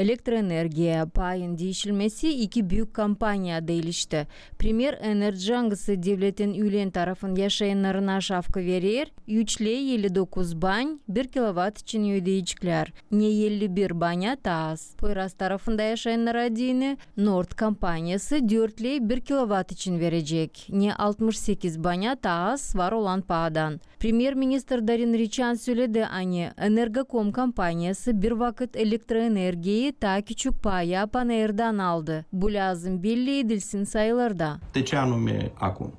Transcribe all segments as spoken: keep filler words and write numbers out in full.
Elektroenergiya paayın diişilmesi iki büük kompaniyada ilişti. Premier Enerji, angısı devletin üülen tarafın yaşayannarına şafka verer, üç ley elli dokuz bañ bir kilovat için ödeyeceklär, ne elli bir baña taa az. Poyraz tarafında yaşayannara deyni Nord kompaniyası dört ley bir kilovat için verecek, ne altmış sekiz baña taa az var olan paadan. Premier-ministr Darin Riçan söledi, ani Energokom kompaniyası bir vakıt elektroenergiyayı taa küçük paaya Panayırdan aldı. Bu lääzım belli edilsin sayılarda. De ce anume acum?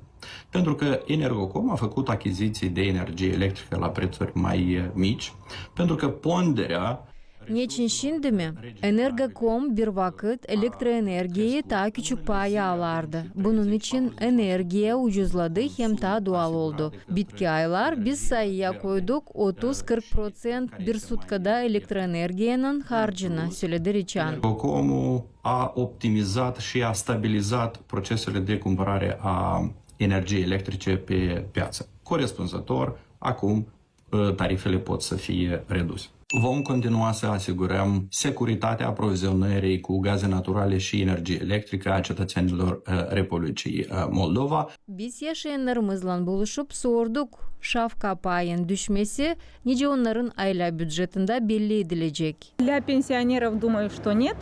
Pentru că Energocom a făcut achiziții de energie electrică la prețuri mai, eh, mici, pentru că ponderea Neçin şindi mi? Energokom bir vakıt elektroenergiyayı taa küçük paaya alardı. Bunun için energiya ucuzladı hem taa dual oldu. Bitki aylar biz sayıya koyduk otuz-kırk proţent bir sutkada elektroenergiyanın harcını, söledi Riçan. Energokomul a optimizat și a stabilizat procesele de cumpărare a energiei electrice pe piață. Corespunzător, acum, ă, tarifele pot să fie reduse. Vom continua să asigurăm securitatea aprovizionării cu gaze naturale și energie electrică a cetățenilor, ă, Republicii, ă, Moldova. Biz yaşayannarımızlan buluşup sorduk, şafka paayın düşmesi nicä onnarın aylä bücetindä belli edilecek. Для пенсионеров, думаю, что нет,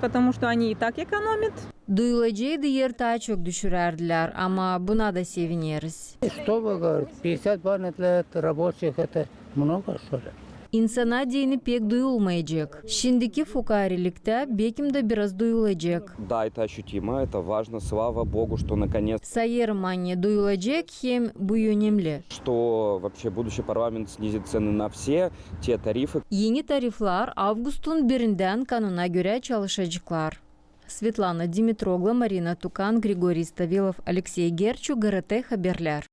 потому что они и так экономят. Duyulaceydı, er taa çok düşürärdilär, ama buna da sevineriz. Что вы говорите? Пятьдесят бан для рабочих, это много, что ли? İnsana deyni pek duyulmayacek. Şindiki fukaarılıkta bekim dä biraz duyulacek. Да, это ощутимо, это важно. Слава Богу, что наконец. Sayêrım, ani duyulacek hem bu önemli. Что вообще будущий парламент снизит цены на все те тарифы. Eni tariflär avgustun birindän kanuna görä çalışaceklar. Svetlana Dimitroglu, Marina Tukan, Grigoriy Stavilov, Aleksey Gerçu, GRT Haberlär.